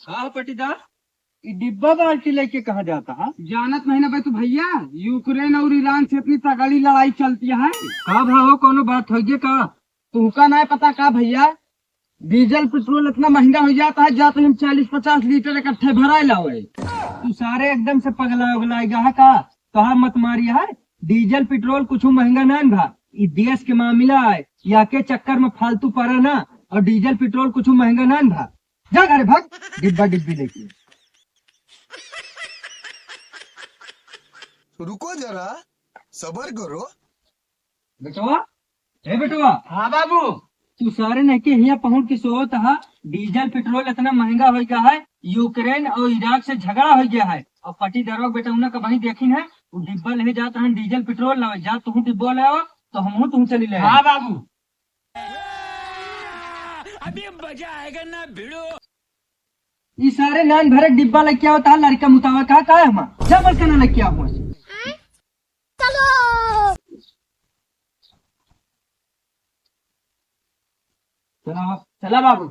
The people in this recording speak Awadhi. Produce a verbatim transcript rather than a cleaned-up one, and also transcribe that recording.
का पटीदार, ई डिब्बा बाल्टी लेके कहाँ जाता है? जानत नहीं ना बे तू भैया, यूक्रेन और ईरान से इतनी तगड़ी लड़ाई चलती है। का भाव, कोनो बात होइगे का? तुहका नाय पता का भैया, डीजल पेट्रोल इतना महंगा हो जाता है, जाते हम चालीस पचास लीटर इकट्ठे भराए लावे। तू सारे एकदम से पगला उगला गया है का? तोहार मत मारी है, डीजल पेट्रोल कुछ महंगा ना भा, ई देश के मामला है, या के चक्कर में फालतू पड़ा ना, और डीजल पेट्रोल कुछ महंगा ना भा। जा घरे भाग, डिब्बा डिब्बी लेके। रुको जरा, सबर करो। बेटवा, ए बेटवा। हाँ बाबू। तू सारे नहीं के हियाँ पहुँच के सोवत हा, डीजल पेट्रोल इतना महंगा हो गया है, यूक्रेन और इराक से झगड़ा हो गया है, और पटीदारवा बेटौना का वहीं देखिन है, वो डिब्बा ले जात हन डीजल पेट्रोल लावे, जा तू डिब्बा ले आवा, तो हमहू तू चली ले। हाँ बाबू। अभी मजा आएगा ना भिड़ो। ई सारे नान भरे डिब्बा लेके आवत हा, लड़का मुतावा का, का है हमार? जबर से ना लेके आवो। चलो। चला, चला बाबू।